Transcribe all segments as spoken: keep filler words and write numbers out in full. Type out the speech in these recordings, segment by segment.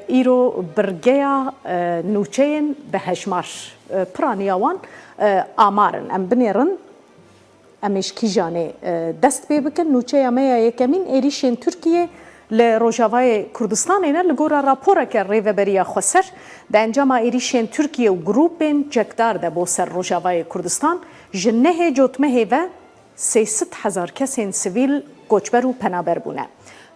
Îro birgeya, e, nûçeyên bi hejmar, e, piraniya wan, e, amar in. Em binêrin, em ê ji kîjanê, e, dest pê bikin. Nûçeya me ya yekemîn êrîşên Tirkiyê li Rojavayê Kurdistanê ne. Li gora raporeke Rêveberiya Xweser, di encama êrîşên Tirkiye û grûpên çekdar de bo ser Rojavayê Kurdistan, ji nehê cotmehê ve sê sed hezar kesên sivîl koçber û penaber bûne.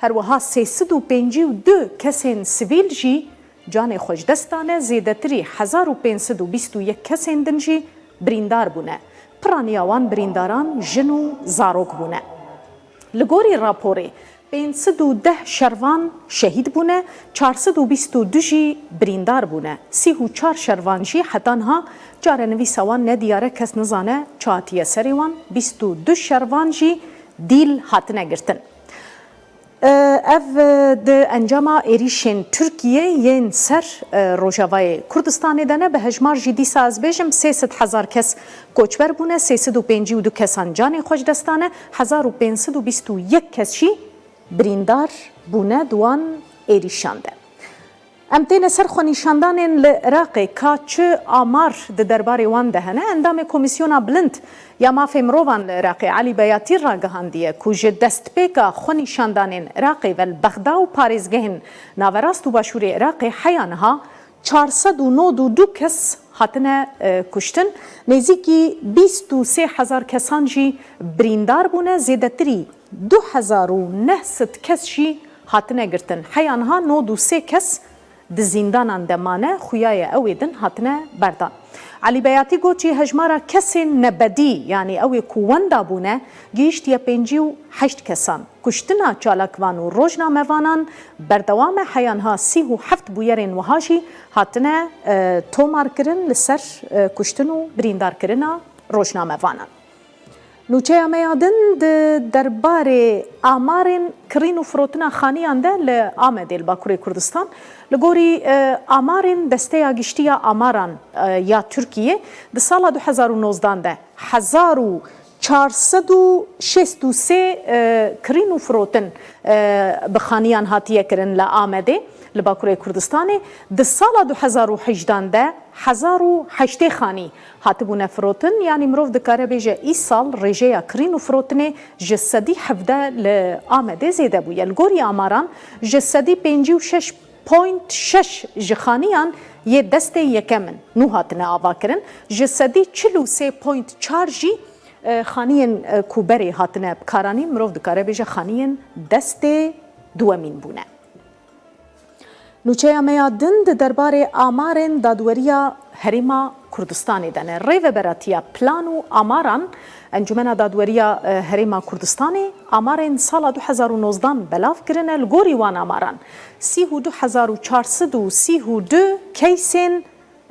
Her wiha sê sed û pêncî û du kesên sivîl jî canê xwe ji dest dane, zêdetirî hezar û pênc sed û bîst û yek kesên din jî birîndar bûne. Piraniya wan birîndaran jin û zarok bûne. Li gorî raporê, pênc sed û deh şervan şehîd bûne, çar sed û bîst û du jî birîndar bûne. Sî û çar şervan jî heta niha çarenivîsa wan nediyar e, kes nizane çi hatiye serê wan. Bîst û du şervan jî dîl hatine girtin. Ev di encama êrîşên Tirkiyê yên ser, e, Rojavayê Kurdistanê de ne. Bi hejmar jî dîsa ez bêjim sê sed hezar kes koçber bûne, sê sed û pêncî û du kesan canê xwe ji dest dane, hezar û pênc sed û bîst û yek kes jî birîndar bûne di wan êrîşan de. Em têne ser xwenîşandanên li Iraqê, ka çi amar di derbarê wan de hene. Endamê Komîsyona Bilind ya Mafê Mirovan li Iraqê, Elî Beyatî, ragihandiye ku ji destpêka xwenîşandanên Iraqê ve li Bexda û parêzgehên Naverast û Başûrê Iraqê heya niha çar sed û nod û du kes hatine, e, kuştin, nêzîkî bîst û sê hezar kesan jî birîndar bûne, zêdetirî du hezar û neh sed kes jî hatine girtin. Heya niha nod û sê kes di zîndanan de mane, xuya ye ew ê din hatine berdan. Elî Beyatî got jî hejmara kesên nebedî, yanî ew ê ku wenda bûne, gihîştiye pêncî û heşt kesan. Kuştina çalakvan û rojnamevanan berdewam e, heya niha sî û heft bûyerên wiha jî hatine, e, tomarkirin li ser, e, kuştin û birîndarkirina rojnamevanan. Nûçeya me ya din di derbarê amarên kirîn û firotina xaniyan de li Amedê li Bakurê Kurdistan. Li gorî, e, amarên Desteya Giştî ya Amaran, e, ya Tirkiyê, di sala du hezar û nozdan de hezar û çar sed û şêst û sê, e, kirîn û firotin, e, bi xaniyan hatiye kirin li Amedê, li Bakurê Kurdistanê. Di sala du hezar û hejdan de hezar û heştê xanî hatibûne firotin, yanî mirov dikare bêje îsal rêjeya kirîn û firotinê ji sedî hevdeh li Amedê zêde bûye. Li gorî amaran, ji sedî pêncî û şeş point şeş ji xaniyan yê destê yekem in, nû hatine avakirin, ji sedî çil û sê point çar jî, e, xaniyên, e, ku berê hatine bikaranîn, mirov dikare bêje xaniyên destê duwemîn bûne. Nûçeya me ya din di derbarê amarên dadweriya Herêma Kurdistanê de ne. Rêveberatiya Plan û Amaran, Encûmena Dadweriya, e, Herêma Kurdistanê amarên sala du hezar û nozdan belav kirine. Li gorî wan amaran, sî û du hezar û çar sed û sî û du keysên,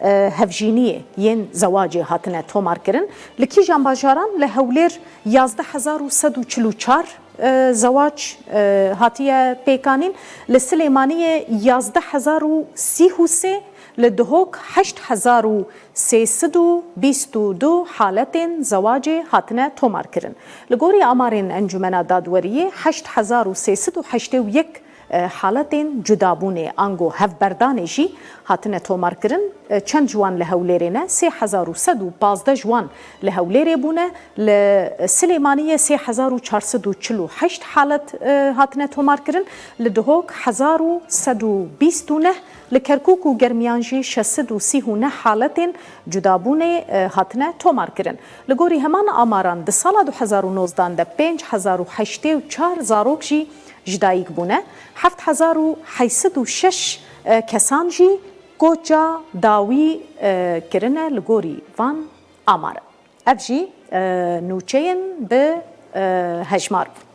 e, hevjîniyê yên zewacê hatine tomarkirin. Li kîjan bajaran? Li Hewlêr yazdeh hezar û sed û çil û çar, e, zewac, e, hatiye pêkanîn. Li Silêmaniyê yazdeh hezar û sî û sê, li Duhok heşt hezar û sê sed û bîst û du haletên zewacê hatine tomarkirin. Li gorî amarên Encûmena Dadweriyê heşt hezar û sê sed û heştê û yek, e, haletên cudabûnê ango hevberdanê jî hatine tomarkirin. E, çend ji wan li Hewlêrê ne, sê hezar û sed û pazdeh ji wan li Hewlêrê bûne, li Silêmaniyê sê hezar û çar sed û çil û heşt halet, e, hatine tomarkirin, li Duhok hezar û sed û bîst û neh, li Kerkûk û Germiyan jî şeş sed û sî û neh haletên cudabûnê, e, hatine tomarkirin. Li gorî heman amaran di sala du hezar û nozdan de pênc hezar û heştê û çar zarok jî ji dayik bûne, heft hezar û heyt sed û şeş, e, kesan jî koça dawî, e, kirine li gorî van amaran. Ev jî, e, nûçeyên bi, e, hejmar bûn.